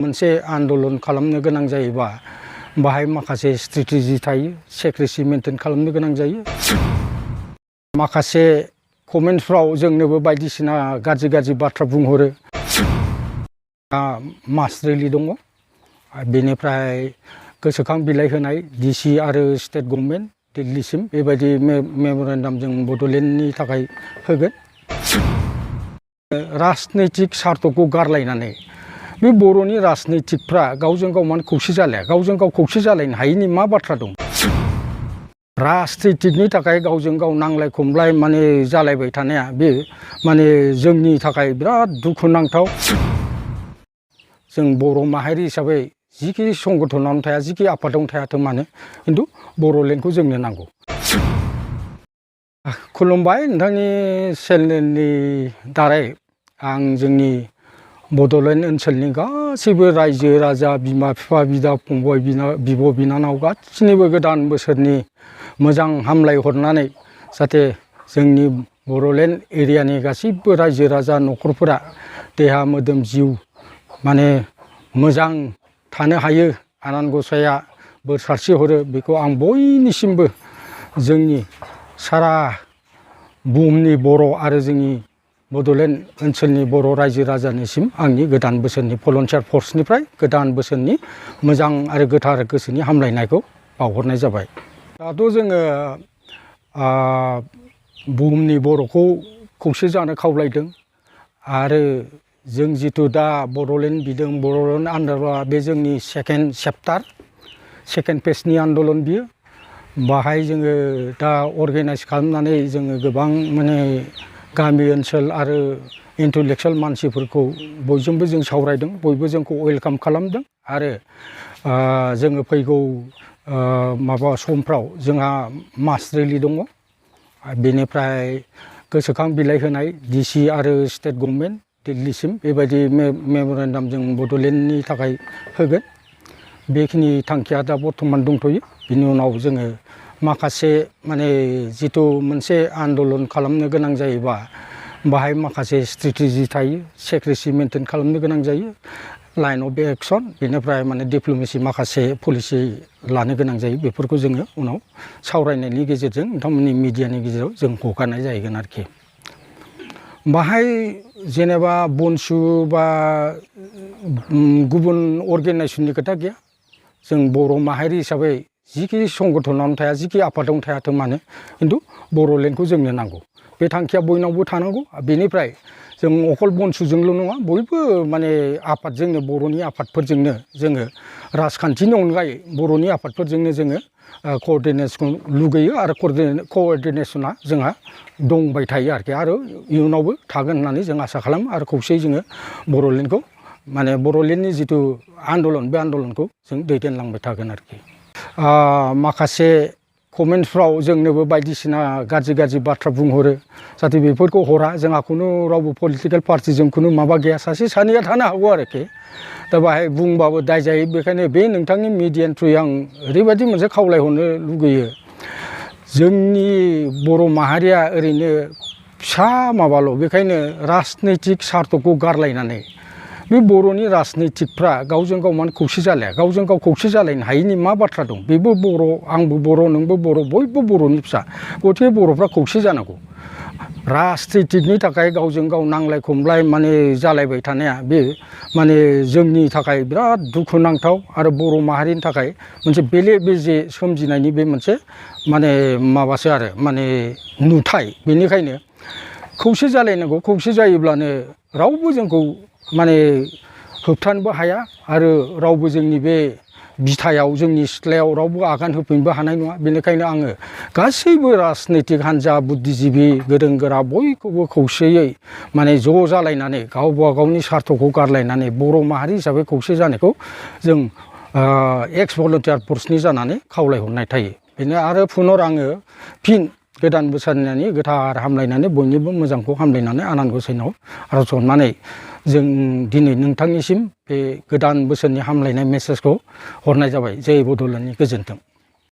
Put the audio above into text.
मोनसे आन्दलन खालामनो गोनां जायोबा बाहाय माखासे स्ट्रेटेजि थायो, सेक्रेसि मेंटेन खालामनो गोनां जायो। माखासे कमेन्टफ्राव जोंनोबो बायदिसिना गाज्रि बाथ्रा बुंहरो। मास रेलि दङ, बेनिफ्राय गोसोखां बिलाइ होनाय डिसि आरो स्टेट गभर्नमेन्ट दिल्लीसिम बेबायदि मेम'रेन्डाम जों बड'लेण्डनि थाखाय होगोन। राजनैतिक सार्थखौ गारलायनानै बे बर'नि राजनैतिकफ्रा गावजों गाव मानो खौसे जालाया? गावजों गाव खौसे जालायनो हायैनि मा बाथ्रा दं? राजनैतिकनि थाखाय गावजों गाव नांलाय खमलाय माने जालायबाय थानाया बे माने जोंनि थाखाय बिराद दुखुनांथाव। जों बर' माहारि हिसाबै जिखि संगठनावनो थाया, जिखि आफादावनो थायाथों मानो, खिन्थु बर'लेण्डखौ जोंनो नांगौ। खुलुमबाय, नोंथांनि चेनेलनि दारै आं जोंनि बड'लेण्ड ओनसोलनि गासैबो रायजो राजा, बिमा बिफा, बिदा फंबाय, बिब' बिनानाव गासैनिबो गोदान बोसोरनि मोजां हामलायहरनानै जाहाथे जोंनि बड'लेण्ड एरियानि गासैबो रायजो राजा न'खरफोरा देहा मोदोम जिउ माने मोजां थानो हायो, आनान गसाइया बोर सारस्रिहरो, बेखौ आं बयनिसिमबो जोंनि सारा बुहुमनि बर' आरो जोंनि बड'लेण्ड ओनसोलनि बर' रायजो राजानिसिम आंनि गोदान बोसोरनि भलन्टियार फर्सनिफ्राय गोदान बोसोरनि मोजां आरो गोथार गोसोनि हामलायनायखौ बावहरनाय जाबाय। दाथ' जोङो बुहुमनि बर'खौ खौसे जानो खावलायदों आरो जों जिथु दा बड'लेण्ड बिदों, बड'लेण्ड आन्दलना बे जोंनि सेकेन्ड चेप्टार, सेकेन्ड फेजनि आन्दलन बियो। बाहाय जोङो दा अर्गेनाइज खालामनानै जोङो गोबां माने गामि ओनसोल आरो इन्टेलेक्सुवेल मानसिफोरखौ बयजोंबो जों सावरायदों, बयबो जोंखौ वेलकाम खालामदों आरो जोङो फैगौ माबा समफ्राव जोंहा मास रेलि दङ, बेनिफ्राय गोसोखां बिलाइ होनाय डिसि आरो स्टेट गभर्नमेन्ट दिल्लीसिम बेबायदि मेम'रेन्डाम जों बड'लेण्डनि थाखाय होगोन। बेखिनि थांखिया दा बर्थमान दंथ'यो। बिनि उनाव जोङो माखासे माने जिथु मोनसे आन्दलन खालामनो गोनां जायोबा बाहाय माखासे स्ट्रेटेजि थायो, सेक्रेसि मेंटेन खालामनो गोनां जायो, लाइन अफ एक्सन, बेनिफ्राय माने डिप्ल'मेसि माखासे पलिसि लानो गोनां जायो। बेफोरखौ जोङो उनाव सावरायनायनि गेजेरजों नोंथांमोननि मिडियानि गेजेराव जों हगारनाय जाहैगोन आरोखि। बाहाय जेनेबा बनसु बा गुबुन अर्गेनाइजेसननि खोथा गैया। जों बर' माहारि हिसाबै जिखि संगठनावनो थाया, जिखि आफादावनो थायाथों मानो, खिन्थु बर'लेण्डखौ जोंनो नांगौ। बे थांखिया बयनावबो थानांगौ। बेनिफ्राय जों अकल बनसुजोंल' नङा, बयबो माने आफादजोंनो, बर'नि आफादफोरजोंनो जोङो राजखान्थिनि अनगायै बर'नि आफादफोरजोंनो जोङो क'अर्डिनेसनखौ लुगैयो आरो क'अर्डिनेसना जोंहा दंबाय थायो आरोखि, आरो इयुनावबो थागोन होननानै जों आसा खालामो। आरो खौसेयै जोङो बर'लेण्डखौ माने बर'लेण्डनि जिथु आन्दलन, बे आन्दलनखौ जों दैदेनलांबाय थागोन आरोखि। माखासे कमेन्टफ्राव जोंनोबो बायदिसिना गाज्रि बाथ्रा बुंहरो, जाहाथे बेफोरखौ हरा। जोंहा खुनु रावबो पलिटिकेल पार्टिजों खुनु माबा गैया, सासे सानैया थानो हागौ आरोखि। दा बाहाय बुंबाबो दाय जायो। बेखायनो बे नोंथांनि मिडियानि थ्रुयै आं ओरैबायदि मोनसे खावलायहरनो लुगैयो, जोंनि बर' माहारिया ओरैनो फिसा माबाल', बेखायनो राजनैतिक सार्थखौ गारलायनानै बे बर'नि राजनैतिकफ्रा गावजों गाव मानो खौसे जालाया? गावजों गाव खौसे जालायनो हायैनि मा बाथ्रा दं? बेबो बर', आंबो बर', नोंबो बर', बयबो बर'नि फिसा, गथिखे बर'फ्रा खौसे जानांगौ। राजनैतिकनि थाखाय गावजों गाव नांलाय खमलाय माने जालायबाय थानाया बे माने जोंनि थाखाय बिराद दुखुनांथाव आरो बर' माहारिनि थाखाय मोनसे बेले बेजे सोमजिनायनि बे मोनसे माने माबासो आरो माने नुथाय। बेनिखायनो खौसे जालायनांगौ। खौसे जायोब्लानो रावबो जोंखौ माने होबथानोबो हाया आरो रावबो जोंनि बे बिथायाव, जोंनि सिथ्लायाव रावबो आगान होफैनोबो हानाय नङा। बेनिखायनो आङो गासैबो राजनैतिक हान्जा, बुद्धिजिबि, गोरों गोरा बयखौबो खौसेयै माने ज' जालायनानै गावबा गावनि सार्थखौ गारलायनानै बर' माहारि हिसाबै खौसे जानायखौ जों एक्स भलन्टियार फर्सनि जानानै खावलायहरनाय थायो। बेनो आरो पुनर आङो फिन गोदान बोसोरनि गोथार हामलायनानै बयनिबो मोजांखौ हामलायनानै आनान गसाइनाव आर'ज खालामनानै जों दिनै नोंथांनिसिम बे गोदान बोसोरनि हामलायनाय मेसेजखौ हरनाय जाबाय। जय बड'लेण्डनि गोजोन्थों।